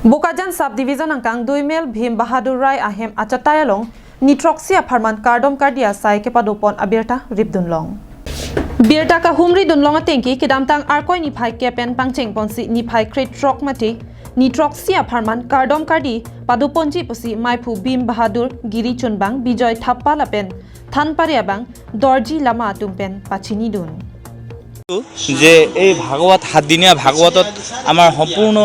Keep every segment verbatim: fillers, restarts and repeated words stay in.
Bokajan Sub Division angkang Duimel Bhim Bahadur Rai ahem achatai along nithroksi apharman kardom kardi asai kepadopon abirta ripdunlong. Birta kahumri dunlong atengke kedamtang Arkoi niphai kep pen pangchengponsi niphai krethrok mate nithroksi apharman kardom kardi padoponji pusi maiphu Bhim Bahadur Giri Chunbang Bijoy Thappa lapen Thanpari abang Dorji Lama atum pen pachinidun. যে এই ভাগৱত সাতদিনীয়া ভাগৱতত আমাৰ সম্পূৰ্ণ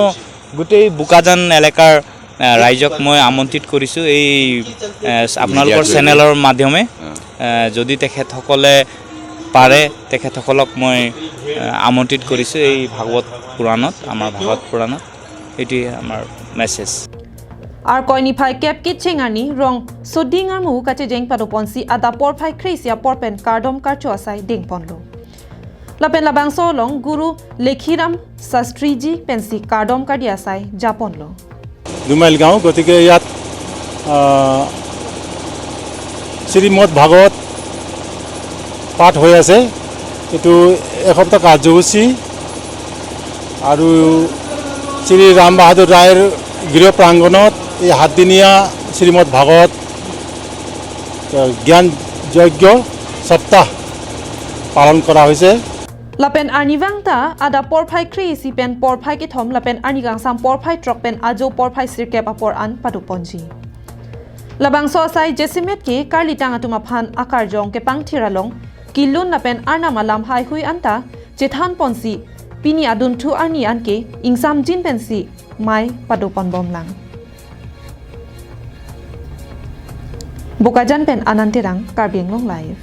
গোটেই বোকাজান এলেকাৰ আহ, ৰাইজক মই আমন্ত্ৰিত কৰিছোঁ এই আহ, আপোনালোকৰ মিডিয়াৰ চেনেলৰ মাধ্যমে। আহ, যদি তেখেতসকলে পাৰে তেখেতসকলক মই আহ, আমন্ত্ৰিত কৰিছোঁ এই ভাগৱত পুৰাণত, আমাৰ ভাগৱত পুৰাণত। এইটোৱে আমাৰ message. Arkoi niphai kep kecheng arni rong soding armu kachejeng padoponsi adap porphai kre-isi apor pen kardom karcho asai dengponlo. Lapen labangso along Guru Lekhiram Shastriji pensi kardom kardi asai japonlo. দুমাইল গাঁও। গতিকে ইয়াত আহ, শ্ৰীমদ ভাগৱত পাঠ হৈ আছে। এইটো এসপ্তাহ কাৰ্যসূচী আৰু শ্ৰী ৰাম বাহাদুৰ ৰায়ৰ গৃহ প্ৰাংগণত এই সাতদিনীয়া শ্ৰীমদ ভাগৱত আহ, জ্ঞান যজ্ঞ সপ্তাহ পালন কৰা হৈছে। Lapen arnivang ta adap porphai kre-isi pen porphai kethom lapen arni kangsam porphai throk pen ajo porphai sirkep apor an padoponji. Labangso asai jasemet ke karlitang atum aphan akarjong kepangthir along kilun lapen arnam alam haihui anta chethanponsi pini adunthu arni anke ingsamjin pensi mai padoponbomlang. Bokajan pen Anand Terang, Karbi Anglong Live.